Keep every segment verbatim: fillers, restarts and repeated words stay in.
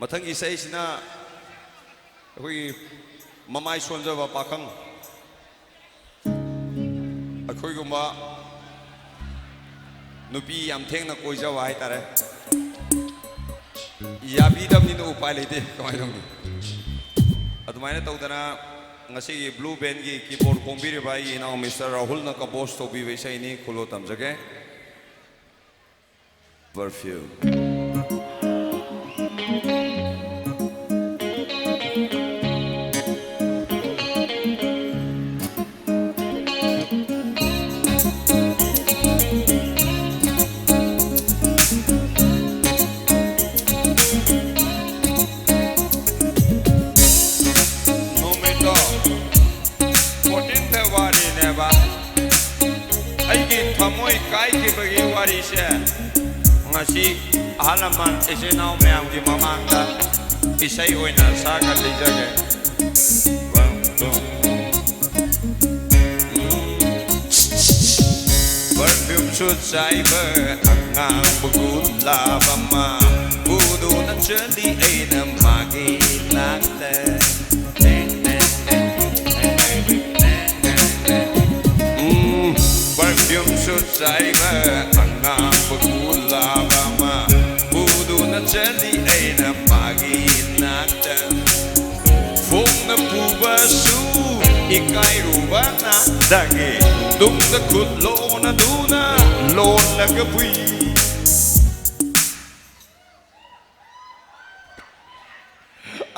ꯃꯊꯪꯒꯤ ꯏꯁꯩꯁꯤꯅ ꯑꯩꯈꯣꯏꯒꯤ ꯃꯃꯥꯏ ꯁꯣꯟꯖꯕ ꯄꯥꯈꯪ, ꯑꯩꯈꯣꯏꯒꯨꯝꯕ ꯅꯨꯄꯤ ꯌꯥꯝ ꯊꯦꯡꯅ ꯀꯣꯏꯖꯕ ꯍꯥꯏꯇꯥꯔꯦ꯫ ꯌꯥꯕꯤꯗꯕꯅꯤꯅ ꯎꯄꯥꯏ ꯂꯩꯇꯦ, ꯀꯃꯥꯏꯅ ꯇꯧꯅꯤ? ꯑꯗꯨꯃꯥꯏꯅ ꯇꯧꯗꯅ ꯉꯁꯤꯒꯤ ꯕ꯭ꯂꯨ ꯕꯦꯟꯒꯤ ꯀꯤꯕꯣꯔꯗ ꯈꯣꯡꯕꯤꯔꯤꯕ ꯑꯩꯒꯤ ꯏꯅꯥꯎ ꯃꯤꯁꯇꯔ ꯔꯥꯍꯨꯜꯅ ꯀꯝꯄꯣꯁ ꯇꯧꯕꯤꯕ ꯏꯁꯩꯅꯤ, ꯈꯨꯂꯣ ꯇꯝꯖꯒꯦ꯫ Perfume. ꯅꯨꯃꯤꯠꯇꯣ ꯐꯣꯔꯇꯤꯟ ꯐꯦꯕ꯭ꯔꯨꯋꯥꯔꯤꯅꯦꯕ꯫ ꯑꯩꯒꯤ ꯊꯃꯣꯏ ꯀꯥꯏꯈꯤꯕꯒꯤ ꯋꯥꯔꯤꯁꯦ ꯉꯁꯤ ꯑꯍꯜ ꯂꯃꯟ ꯏꯆꯤꯟ ꯏꯅꯥꯎ ꯃꯌꯥꯝꯒꯤ ꯃꯃꯥꯡꯗ ꯏꯁꯩ ꯑꯣꯏꯅ ꯁꯥꯒꯠ ꯂꯤꯖꯒꯦ꯫ ꯄꯔꯐ꯭ꯌꯨꯝꯁꯨ ꯆꯥꯏꯕ ꯑꯉꯥꯡꯕ ꯒꯨꯂꯥꯞ ꯑꯃ ꯄꯨꯗꯨꯅ ꯆꯠꯂꯤ ꯑꯩꯅ ꯃꯥꯒꯤ ꯅꯥꯛꯇ꯫ ꯎꯝ, ꯄꯔꯐ꯭ꯌꯨꯝꯁꯨ ꯆꯥꯏꯕ ꯑꯉꯥꯡꯕ ꯒꯨꯂꯥꯞ ꯑꯃ ꯄꯨꯗꯨꯅ ꯆꯠꯂꯤ ꯑꯩꯅ ꯃꯥꯒꯤ ꯅꯥꯛꯇ꯫ ꯐꯣꯡꯅ ꯄꯨꯕꯁꯨ ꯏꯀꯥꯏꯔꯨꯕ ꯅꯥꯗꯒꯦ ꯇꯨꯡꯗ ꯈꯨꯠ ꯂꯣꯟꯅꯗꯨꯅ ꯂꯣꯜꯂꯒ ꯄꯨꯏ꯫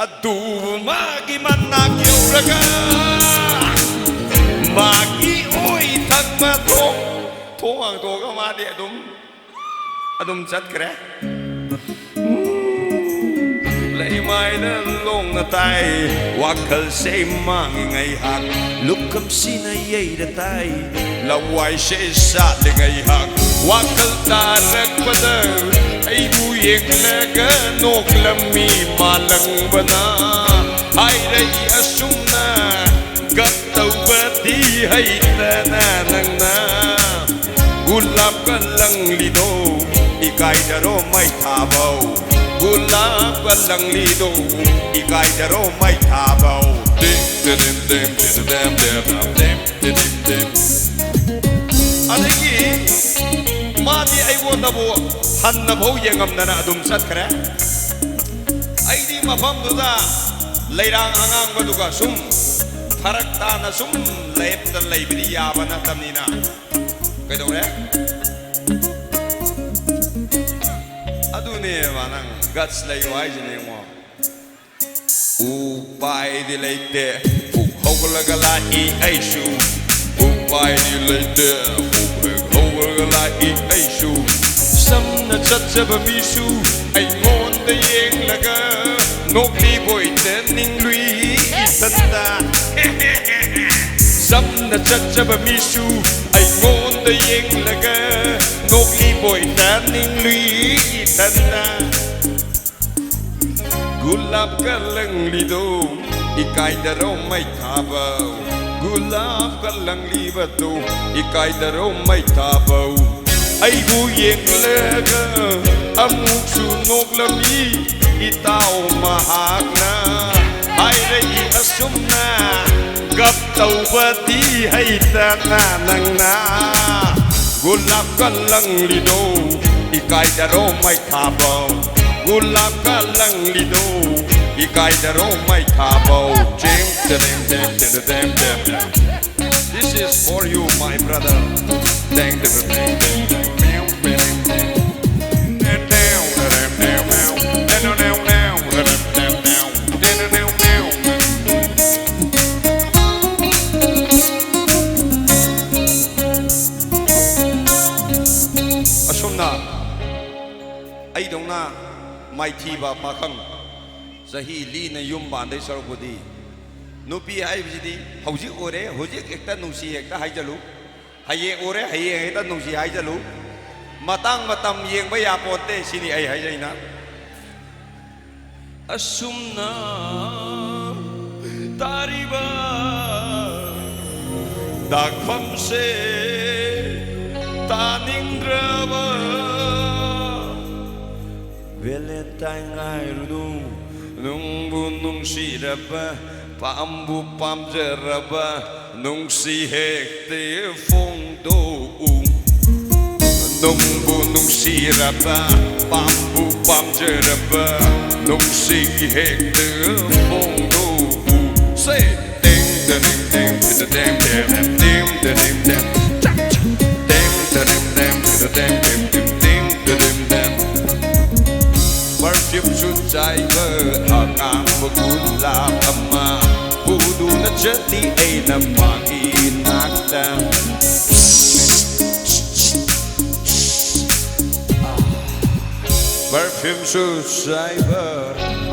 ꯑꯗꯨꯕꯨ ꯃꯥꯒꯤ ꯃꯅꯥꯛ ꯌꯧꯔꯒ ꯃꯥꯒꯤ ꯑꯣꯏ ꯊꯛꯄ ꯊꯣꯡ, ꯊꯣꯡ ꯍꯥꯡꯗꯣꯛꯑꯒ ꯃꯥꯗꯤ ꯑꯗꯨꯝ, ꯑꯗꯨꯝ ꯆꯠꯈ꯭ꯔꯦ꯫ ꯂꯩꯃꯥꯏꯗ ꯂꯣꯡꯅ ꯇꯥꯏ ꯋꯥꯈꯜꯁꯦ ꯃꯥꯡꯉꯤ ꯉꯥꯏꯍꯥꯛ, ꯂꯨꯈꯝꯁꯤꯅ ꯌꯩꯔ ꯇꯥꯏ ꯂꯋꯥꯏꯁꯦ ꯁꯥꯠꯂꯤ ꯉꯥꯏꯍꯥꯛ꯫ ꯋꯥꯈꯜ ꯇꯥꯔꯛꯄꯗ ꯑꯩꯕꯨ ꯌꯦꯡꯂꯒ ꯅꯣꯛꯂꯝꯃꯤ ꯃꯥꯂꯪꯕꯅ꯫ ꯍꯥꯏꯔꯛꯏ ꯑꯁꯨꯝꯅ ꯒꯞ ꯇꯧꯕꯗꯤ ꯍꯩꯇꯅ ꯅꯪꯅ꯫ ꯒꯨꯂꯥꯞꯀ ꯂꯪꯂꯤꯗꯣ ꯏꯀꯥꯏꯗꯔꯣ ꯃꯩ ꯊꯥꯕꯧ? ꯒꯨꯂꯥꯞꯀ ꯂꯪꯂꯤꯗꯣ ꯏꯀꯥꯏꯗꯔꯣ ꯃꯩ ꯊꯥꯕꯧ꯫ ꯇꯤꯝ ꯇꯤꯔꯤꯝ ꯇꯤꯝ ꯇꯤꯔꯤꯗꯦꯝ ꯗꯦꯝ ꯗꯥꯝ ꯇꯤꯝ ꯇꯤꯔꯤꯝ ꯇꯤꯝ꯫ ꯑꯗꯒꯤ ꯃꯥꯗꯤ ꯑꯩꯉꯣꯟꯗꯕꯨ ꯍꯟꯅꯐꯥꯎ ꯌꯦꯡꯉꯝꯗꯅ ꯑꯗꯨꯝ ꯆꯠꯈ꯭ꯔꯦ꯫ ꯑꯩꯗꯤ ꯃꯐꯝꯗꯨꯗ ꯂꯩꯔꯥꯡ ꯑꯉꯥꯡꯕꯗꯨꯒ ꯁꯨꯝ ꯐꯔꯛ ꯇꯥꯅ ꯁꯨꯝ ꯂꯦꯞꯇ ꯂꯩꯕꯗꯤ ꯌꯥꯕ ꯅꯠꯇꯕꯅꯤꯅ꯫ ꯀꯩꯗꯧꯔꯦ? ꯑꯗꯨꯅꯦꯕ ꯅꯪ ꯒꯠꯁ ꯂꯩꯌꯨ ꯍꯥꯏꯁꯤꯅꯦ, ꯌꯦꯡꯉꯣ꯫ ꯎꯄꯥꯏꯗꯤ ꯂꯩꯇꯦ, ꯄꯨꯛ ꯍꯧꯒꯠꯂꯒ ꯂꯥꯛꯏ ꯑꯩꯁꯨ꯫ ꯎꯄꯥꯏꯗꯤ ꯂꯩꯇꯦ, ꯄꯨꯛ ꯍꯦꯛ ꯍꯧꯒꯠꯂꯒ ꯂꯥꯛꯏ ꯑꯩꯁꯨ꯫ ꯆꯝꯅ ꯆꯠꯆꯕ ꯃꯤꯁꯨ ꯑꯩꯉꯣꯟꯗ ꯌꯦꯡꯂꯒ ꯅꯣꯛꯂꯤꯕꯣꯏ ꯇꯥꯅꯤꯡꯂꯨꯏ ꯏꯊꯟꯗ꯫ ꯆꯝꯅ ꯆꯠꯆꯕ ꯃꯤꯁꯨ ꯑꯩꯉꯣꯟꯗ ꯌꯦꯡꯂꯒ ꯅꯣꯛꯂꯤꯕꯣꯏ ꯇꯥꯅꯤꯡꯂꯨꯏ ꯏꯊꯟꯗ꯫ ꯒꯨꯂꯥꯞꯀ ꯂꯪꯂꯤꯗꯣ ꯏꯀꯥꯏꯗꯔꯣ ꯃꯩ ꯊꯥꯕꯧ꯫ ꯒꯨꯂꯥꯞꯀ ꯂꯪꯂꯤꯕꯗꯣ ꯏꯀꯥꯏꯗꯔꯣ ꯃꯩ ꯊꯥꯕꯧ꯫ ꯑꯩꯕꯨ ꯌꯦꯡꯂꯒ ꯑꯃꯨꯛꯁꯨ ꯅꯣꯛꯂꯝꯃꯤ ꯏꯇꯥꯎ ꯃꯍꯥꯛꯅ꯫ ꯍꯥꯏꯔꯛꯏ ꯑꯁꯨꯝꯅ ꯒꯞ ꯇꯧꯕꯗꯤ ꯍꯩꯇꯅ ꯅꯪꯅ꯫ ꯒꯨꯂꯥꯞꯀ ꯂꯪꯂꯤꯗꯣ ꯏꯀꯥꯏꯗꯔꯣ ꯃꯩ ꯊꯥꯕꯧ꯫ ꯒꯨꯂꯥꯞꯀ ꯂꯪꯂꯤꯗꯣ ꯏꯀꯥꯏꯗꯔꯣ ꯃꯩ ꯊꯥꯕꯧ꯫ ꯆꯦꯡ ꯆꯦꯔꯦꯡ ꯆꯦꯡ ꯆꯦꯔꯦꯡ ꯆꯦꯡ꯫ This is for you, my brother. ꯇꯦꯡ ꯇꯦꯡ ꯇꯦꯡ ꯇꯦꯡ꯫ ꯑꯁꯨꯝꯅ ꯑꯩꯗꯧꯅ ꯃꯥꯏꯊꯤꯕ ꯄꯥꯈꯪ, ꯆꯍꯤ ꯂꯤꯅ ꯌꯨꯝ ꯄꯥꯟꯗꯣꯏ ꯁꯔꯨꯛꯄꯨꯗꯤ, ꯅꯨꯄꯤ ꯍꯥꯏꯕꯁꯤꯗꯤ ꯍꯧꯖꯤꯛ ꯎꯔꯦ, ꯍꯧꯖꯤꯛ ꯍꯦꯛꯇ ꯅꯨꯡꯁꯤ ꯍꯦꯛꯇ ꯍꯥꯏꯖꯜꯂꯨ, ꯍꯌꯦꯡ ꯎꯔꯦ, ꯍꯌꯦꯡ ꯍꯦꯛꯇ ꯅꯨꯡꯁꯤ ꯍꯥꯏꯖꯜꯂꯨ꯫ ꯃꯇꯥꯡ ꯃꯇꯝ ꯌꯦꯡꯕ ꯌꯥꯄꯣꯟꯇꯦ, ꯁꯤꯅꯤ ꯑꯩ ꯍꯥꯏꯖꯩꯅ꯫ ꯑꯁꯨꯝꯅ ꯇꯥꯔꯤꯕ ꯇꯥꯛꯐꯝꯁꯦ ꯇꯥꯅꯤꯡꯗ꯭ꯔꯕ ꯚꯦꯂꯦꯟꯇꯥꯏꯟ ꯉꯥꯏꯔꯨꯅꯨ, ꯅꯨꯡꯕꯨ ꯅꯨꯡꯁꯤꯔꯕ, ꯄꯥꯝꯕꯨ ꯄꯥꯝꯖꯔꯕ, ꯅꯨꯡꯁꯤ ꯍꯦꯛꯇ ꯐꯣꯡꯗꯣꯛꯎ꯫ ꯅꯨꯡꯕꯨ ꯅꯨꯡꯁꯤꯔꯕ, ꯄꯥꯝꯕꯨ ꯄꯥꯝꯖꯔꯕ, ꯅꯨꯡꯁꯤ ꯍꯦꯛꯇ ꯐꯣꯡꯗꯣꯛꯎ꯫ Say, ꯇꯤꯡ ꯇ ꯇꯤꯡ ꯇꯤꯡ ꯇ ꯇ ꯇꯦꯡ ꯇꯦꯡ ꯇꯤꯡ ꯇ ꯇꯤꯡ ꯇꯦꯡ ꯆꯛ ꯆꯛ ꯇꯤꯡ ꯇ ꯇꯤꯡ ꯇꯦꯡ ꯇ ꯇ ꯇꯦꯡ ꯇꯤꯡ ꯇꯤꯡ ꯇꯤꯡ ꯇ ꯇꯤꯡ ꯇꯦꯡ꯫ Perfumeꯁꯨ ꯆꯥꯏꯕ ꯑꯉꯥꯡꯕ ꯒꯨꯂꯥꯞ ꯑꯃ ꯄꯨꯗꯨꯅ ꯆꯠꯂꯤ ꯑꯩꯅ ꯃꯥꯒꯤ ꯅꯥꯛꯇ꯫ Perfumeꯁꯨ ꯆꯥꯏꯕ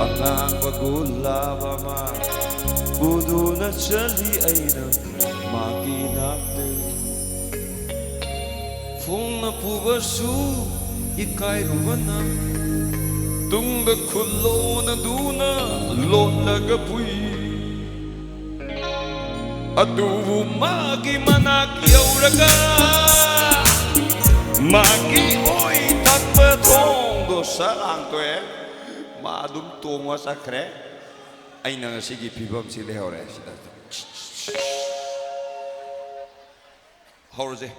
ꯑꯉꯥꯡꯕ ꯒꯨꯂꯥꯞ ꯑꯃ ꯄꯨꯗꯨꯅ ꯆꯠꯂꯤ ꯑꯩꯅ ꯃꯥꯒꯤ ꯅꯥꯛꯇ꯫ ꯐꯣꯡꯅ ꯄꯨꯕꯁꯨ ꯏꯀꯥꯏꯔꯨꯕꯅ ꯇꯨꯡꯗ ꯈꯨꯜꯂꯣꯅꯗꯨꯅ ꯂꯣꯠꯂꯒ ꯄꯨꯏ꯫ ꯑꯗꯨꯕꯨ ꯃꯥꯒꯤ ꯃꯅꯥꯛ ꯌꯧꯔꯒ ꯃꯥꯒꯤ ꯑꯣꯏ ꯊꯛꯄ ꯊꯣꯡꯗꯣ ꯁꯠ ꯍꯥꯡꯇꯣꯛꯑꯦ꯫ ꯃꯥ ꯑꯗꯨꯝ ꯇꯣꯡꯉ ꯆꯠꯈ꯭ꯔꯦ꯫ ꯑꯩꯅ ꯉꯁꯤꯒꯤ ꯐꯤꯕꯝꯁꯤ ꯂꯩꯍꯧꯔꯦ ꯁꯤꯗ꯫ ꯍꯧꯔꯁꯦ꯫